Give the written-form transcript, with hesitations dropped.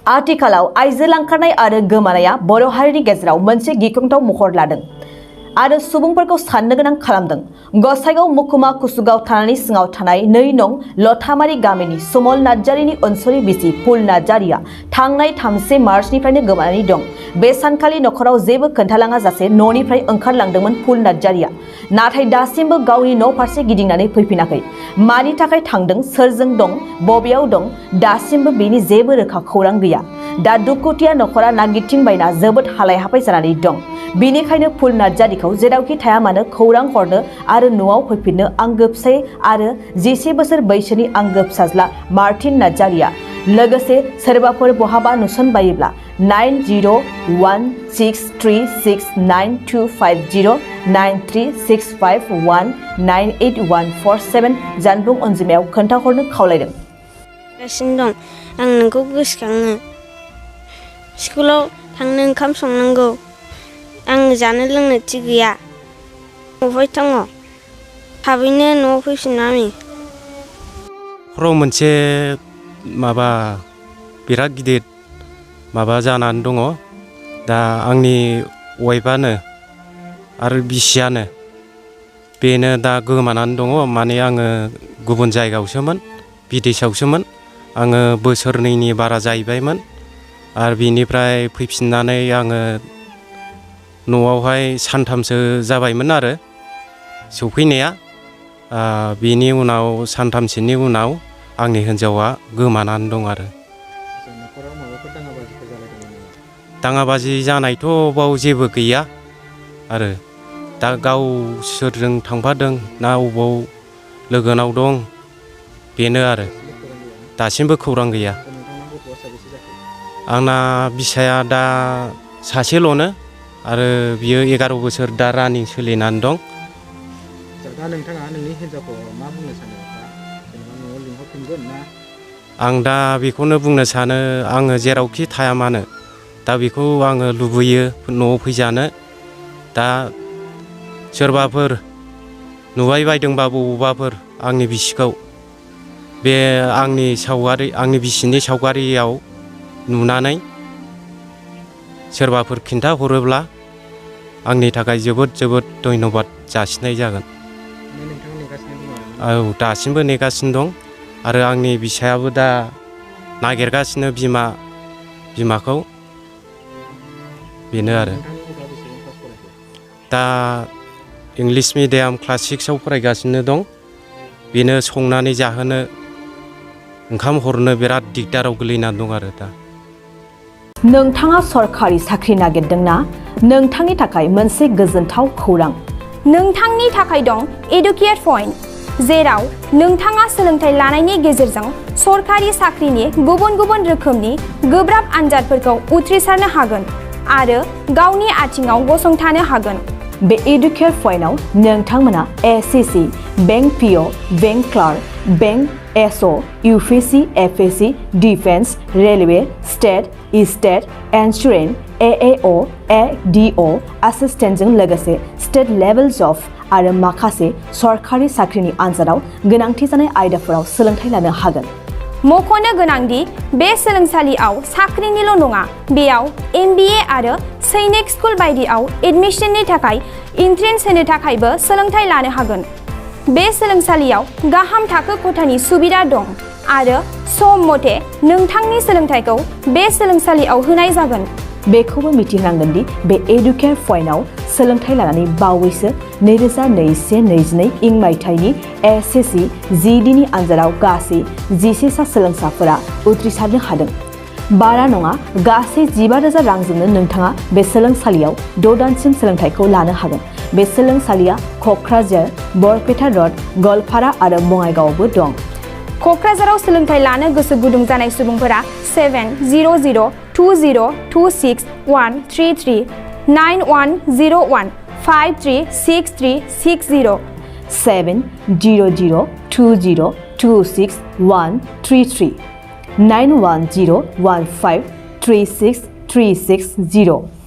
आथिखालाव आइजो लांखारनाय आरो गोमानाया बर' हारिनि गेजेराव मोनसे गिख्रंथाव महर लादों आरो सुबुंफोरखौ साननो गोनां खालामदों। गसाइगाव महकुमा कुसुगाव थानानि सिङाव थानाय 2 नं लथामारि गामिनि सुमल नार्जारिनि ओनसोलनि बिसि फुल नार्जारिया थांनाय 3 मार्चनिफ्रायनो गोमानानै दं। बे सानखालि नखराव जेबो खोन्थालाङा जासे न'निफ्राय ओंखारलांदोंमोन फुल नार्जारिया, नाथाय दासिमबो गावनि न' फारसे गिदिंनानै फैफिनाखै। मानि थाखाय थांदों, सोरजों दं, बबेयाव दं, दासिमबो बेनि जेबो रोखा खौरां गैया। दा दुखुथिया नखरा नागिरथिंबायना जोबोद हालाय हाफाय जानानै दं। बेनिखायनो फुल नार्जारिखौ जेरावखि थाया मानो खौरां हरनो आरो न'आव फैफिननो आंगो फिसाय आरो 11 बोसोर बैसोनि आंगो फिसाज्ला मार्टिन नार्जारिया लोगोसे सोरबाफोर बहाबा नुसनबायोब्ला 9016369250 9365198147 जानबुं अनजिमायाव खोन्थाहरनो खावलायदों। दं आं नोंखौ गोसोखाङो। स्कुलाव थांनो ओंखाम संनांगौ। आं जानो लोंनो थि गैया। अबहाय दङ? थाबैनो न'आव फैफिन मामि। खर' मोनसे माबा बिराद गिदिर माबा जानानै दङ। दा आंनि वाइफआनो आरो बिसियानो बेनो दा गोमानानै दङ। माने आङो गुबुन जायगायावसोमोन, बिदेशआवसोमोन। आङो बोसोरनैनि बारा जाहैबायमोन आरो बिनिफ्राय फैफिननानै आङो न'आवहाय सानथामसो जाबायमोन आरो सफैनाया। बिनि उनाव सानथामसोनि उनाव आंनि हिन्जावा गोमानानै दं आरो। दाङाबाजि जानायथ' बाव जेबो गैया आरो दा गावसोरजों थांफादों ना अबाव लोगोनाव दं बेनो आरो दासिमबो खौरां गैया। आंना बिसाया दा सासेल'नो आरो बियो 11 बोसोर दा रानिं सोलिनानै दं। दा नोंथाङा नोंनि हिन्जावखौ मा बुंनो सानो? जेनेबा न'आव लिंहरफिनगोन ना? आं दा बेखौनो बुंनो सानो, आङो जेरावखि थाया मानो दा बेखौ आङो लुबैयो न'आव फैजानो। दा सोरबाफोर नुबाय बायदोंबा बबावबाफोर आंनि बिसिखौ बे आंनि बिसिनि सावगारियाव नुनानै सोरबाफोर खिन्थाहरोब्ला आंनि थाखाय जोबोद जोबोद धन्यबाद जासिनाय जागोन। औ दासिमबो नेगासिनो दं आरो आंनि बिसायाबो दा नागिरगासिनो बिमाखौ बेनो आरो। दा इंलिश मिडियाम क्लास 6आव फरायगासिनो दं। बेनो संनानै जाहोनो ओंखाम हरनो बिराद दिगदाराव गोलैनानै दं आरो दा। नोंथाङा सरखारि साख्रि नागिरदोंना? नोंथांनि थाखाय मोनसे गोजोनथाव खौरां। नोंथांनि थाखाय दं एडुकेट पइन्ट, जेराव नोंथाङा सोलोंथाइ लानायनि गेजेरजों सरखारि साख्रिनि गुबुन गुबुन रोखोमनि गोब्राब आनजादफोरखौ उथ्रिसारनो हागोन आरो गावनि आथिङाव गसंथानो हागोन। बे एडुकेट पइन्टआव नोंथांमोना SSC, bank PO, bank clerk, bank SO, UPSC, FSC, defence, railway, state insurance, AAO, ADO एसिस्टेन्टजों लोगोसे स्टेट लेभेल जब आरो माखासे सरखारि साख्रिनि आनजादाव गोनांथि जानाय आयदाफोराव सोलोंथाइ लानो हागोन। मख'नो गोनांदि बे सोलोंसालियाव साख्रिनिल' नङा, बेयाव MBA आरो सैनिक स्कुल बायदियाव एडमिशननि थाखाय एन्ट्रेन्स होनो थाखायबो सोलोंथाइ लानो हागोन। बे सोलोंसालियाव गाहाम थाखो खथानि सुबिदा दं आरो सम मथे नोंथांनि सोलोंथाइखौ बे सोलोंसालियाव होनाय जागोन। बेखौबो मिथिनांगोन दि बे एडुकेट पइन्टआव सोलोंथाइ लानानै बावैसो 2021-22 इं मायथाइनि एसएससि GDनि आनजादाव गासै 11 सा सोलोंसाफोरा उथ्रिसारनो हादों। बारा नङा, गासै 15,000 रांजोंनो नोंथाङा बे सोलोंसालियाव 6 दानसिम सोलोंथाइखौ लानो हागोन। बे सोलोंसालिया क'क्राझार, बरपेटा र'ड, गवालपारा आरो बङाइगावआवबो दं। क'क्राझाराव सोलोंथाइ लानो गोसो गुदुं जानाय सुबुंफोरा 70020261133 9101536360 70020261133 9101536360